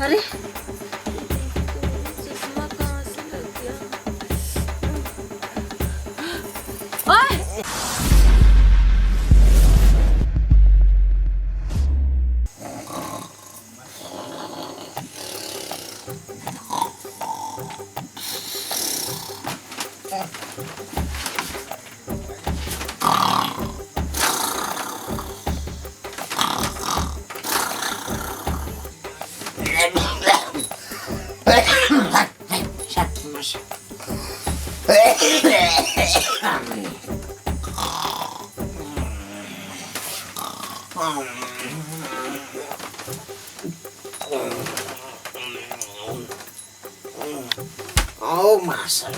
अरे चश्मा कहाँ से लग गया? ओए Oh, master.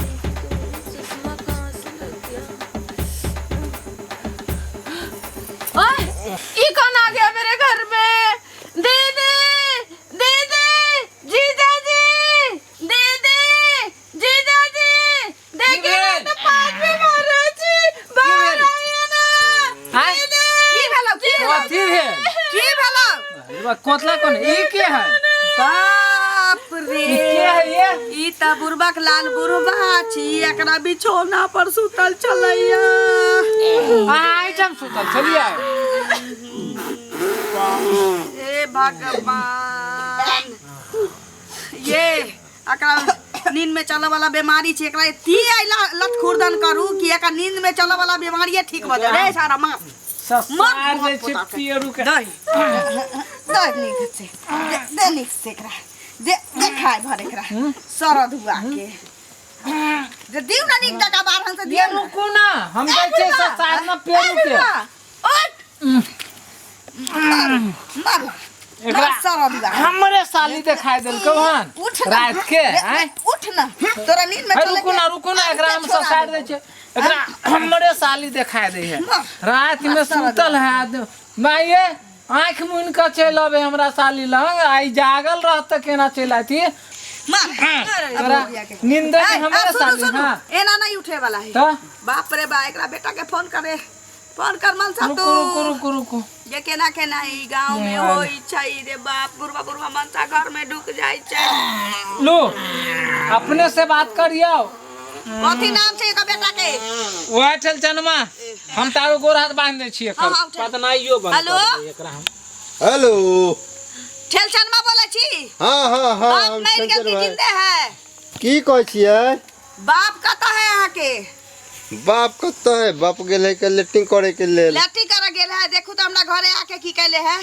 चश्मा कहाँ से लग गया? ओए, ये कौन आ गया मेरे घर में? दीदी, दीदी, जीजा जी, दीदी, जीजा जी, देखिए ना भेल? तो पाँच में मारा जी, बाहर भेल? आइए ना। आँय? दीदी, की भेलो, की भेलो? कथी भेल की भेलो? अरे कोतला कोन ई के है बाप रे ई के है ये ई त बुढ़बाक लाल बुढ़बा छी एकरा बिछौना पर सुतल छलैया अहाँ एहिठाम सुतल छलियै हे भगवान ये एकरा नींद में चले वाला बीमारी छै एकरा एती आइ लत खुर्दन करू कि एकरा नींद में चले वाला बीमारी ठीक भऽ जाय रे सारा माँ ससार मत दै छै पोता के। पियरू के दही दे नीक से दे दे नीक से एकरा दे दे खाय भर एकरा सरद हुआ के जे दिउ ना नीक जकाँ बारहन से ये दियौ ना। रुकू ना हम दै छै ससार ना पेरू के उठ मार मार एकरा सरद हुआ हमरे साली देखाई देलकौ हन उठ ना रात के आँय उठ ना तोरा नींद में अरे चले रुकू ना रुकू ना एकरा हम ससार दै छै एकरा हमरे साली देखाई दै है मार। रात में सुतल है आदमी माइये आँखि मुनि कऽ चलि अबै हमरा साली लग आइ जागल रहत तऽ केना चलि आती मार तोरा नींद में हमरे साली हाँ एना नहीं उठे वाला है तऽ बाप रे बा एकरा बेटा के फोन करे फोन कर मनसा रुकू तू रुकू रुकू रुकू जे केना केना ई गांव में होई छै रे बाप बुढ़वा बुढ़वा मनसा घर में ढुक जाय छै लो अपने से बात करियौ कथी नाम छै एकर बेटा के वएह छल चनमा हम तारो गोर हाथ बांधि दै छियै हाँ, हाँ, उठा। पतनाइयो बंद हेलो? कर दै एकरा हम हेलो ठेलचनमा बोलै छी हाँ हाँ हाँ बाप हम मरि गेल शंकर की भाई जिंदे है की कहै छियै बाप कतऽ है अहाँके बाप कतऽ है बाप गेल है के लेट्रिन करे के लेल लैट्रिन करऽ गेल है देखू तऽ हमरा घरे आके की कैले है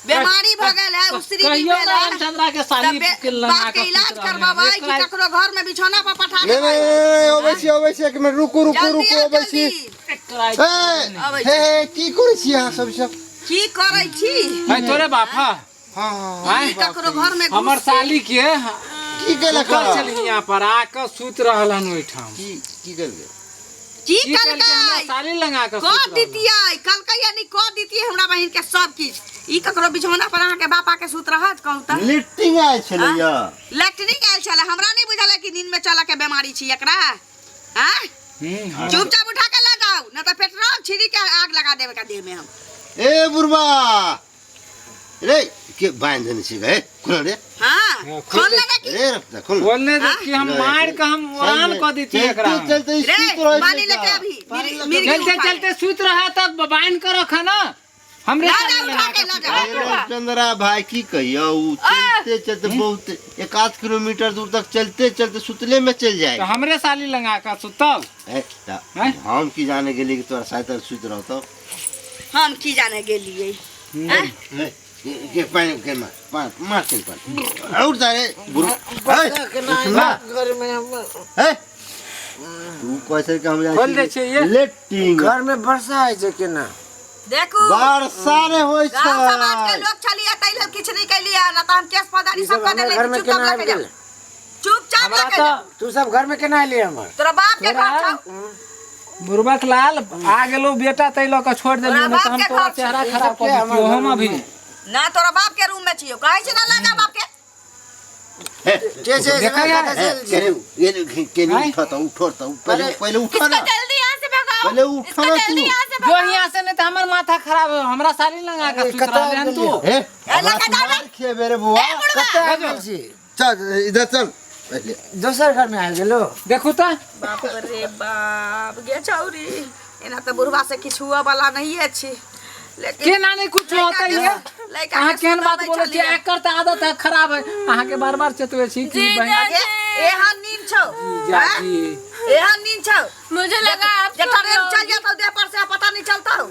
बीमारी भऽ गेल है उसरी भी कहियो भेल है रामचंद्रा के साली तऽ बे- के लगा बाप के के इलाज सुति रहलै। करवाबै कि एकरा- ककरो घर में बिछौना पर पठा नहीं देबै नहीं नहीं अबै छी अबै छी एक मिनट रुकू रुकू जल्दी रुकू आउ, अबै छी जल्दी। एकरा हे अबै हे हे की करै छी अहाँ सब सब की करै छी है तोरे बाप हा हाँ हाँ आँय? ई ककरो घर में हमर घुस साली के की केलक सुतल छलही यहाँ पर आके सुति रहल हन ओहिठाम की की केलकै की की केलकै हमरा कलकै साली लगा के कह सुति रहल दितियै कलकै यानी कह दितियै हमरा बहिन के सब किछ ई ककरो बिछौना पर अहाँके बाप आके सुत रहत कहू तऽ लेट्रिन आयल छलैया लैट्रिन आयल छलै हमरा नहि बुझल है कि नींद में चलऽ के बीमारी छी एकरा आँय हम्म, चुपचाप उठा के ले जाओ न तऽ पेट्रोल छिड़ी के आग लगा देबे का देह में हम ए बुढ़बा रे के बांध देने छी गे खोल रे हाँ हाँ, खोल ले ना रे रफ्ता खोल बोलने दे कि हम मार के हम उड़ान कऽ देती एकरा हम। चलते रे सुत रहै पानी लेके अभी मिर्गी चलते उठा ले। चलते सुत रहा तब बांध कर रखा ना हमरे ला साली जा, लगा उठा के के ला सुत जा। रहा। रामचंद्रा भाई की कहियो उ चलते चलते बहुत एक आध किलोमीटर दूर तक चलते चलते सुतले में चल जाए तो हमरे साली लगा के सुतल ए, त हैं? हम की जाने गेली कि तोरा शायद सुति रहतो हम की जाने गेलियै। हे, के पानी के मार मार मार के पानी और तारे बुरु बच्चा के ना सुना घर में हम हे तू कैसे के हम खोल दे छियै ये। लेटिंग घर में वर्षा होइ छै केना? देखू वर्षा ने होइ छै। गाँव समाज के लोग छलियै ताहि लेल किछु नहि कैलियै, ना तऽ हम केस फौजदारी ई सब सब कऽ हमर देने घर में चुपचाप केना लऽ के आबि जाओ। गेल? चुपचाप हमरा लऽ के जाओ। तऽ तू सब घर में केना एलियै हमर? तोरा बाप के घर तोरा छौ। बुरबक लाल आ गेलो बेटा तै लऽ कऽ छोड़ि देलियौ, तोरा नहि तऽ हम बाप के तोरा घर छौ। चेहरा ई खराब सब कऽ के हमर दितियौ हम घर अभी। में? ना तोरा बाप के रूम में छियौ, कहै छै ना लऽ जा बाप के। जे छै देखै है? केने केने आँय? उठो त उठो त पहले पहले उठो इसको ना जल्दी यहाँ से भगाओ। पहले उठो इसको ना जल्दी तू। यहाँ से जो भगाओ। यहाँ से नहीं तो हमर माथा खराब है, हमरा साली लगा के सुत कतऽ रहले हन तू। हे ए, लऽ के जाओ ना। मार खेबे रे बुआ। कतऽ आबि गेल छी? चल इधर चल पहले। दोसर घर में आबि गेलो। देखू तऽ। बाप रे बाप, गे छौरी, एना तऽ बुढ़वा से किछु हुअ वाला नहिए छै, लेकिन केना नहीं कुछ होता लड़का है? के- लड़का अहाँ के केहन बात सुताबै बोलै छियै? छलियै। एकर तऽ आदत है खराब है, अहाँके बार बार चेतबै छी कि जी, बहिन जी। एहन नींद छौ, जीजाजी। एहन नींद छौ। मुझे लगा आप जे सो ट्रेन गए चल जाता देह पर से पता नहीं चलता हो।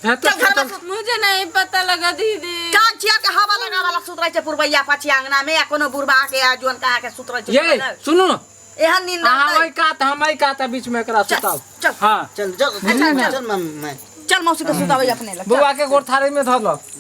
है तो चल घर में सुत। मुझे नहीं पता लगा दीदी। कान छिया के हवा लगा वाला सुत रहे छै पुरबैया पाछी अंगना में, या कोनो बुढ़बा के या जोन कहा के सुत रहे छै। ये सुनू न, एहन नींद अहाँ रहतै। ओहि कात हम एहि कात, आ बीच में एकरा चल, सुताउ। चल। हाँ चल चल बुझलियै ने? चल मम्मी। चल मौसी के सुताबै अपने लग। बौआ के गोर थारी में धऽ लऽ।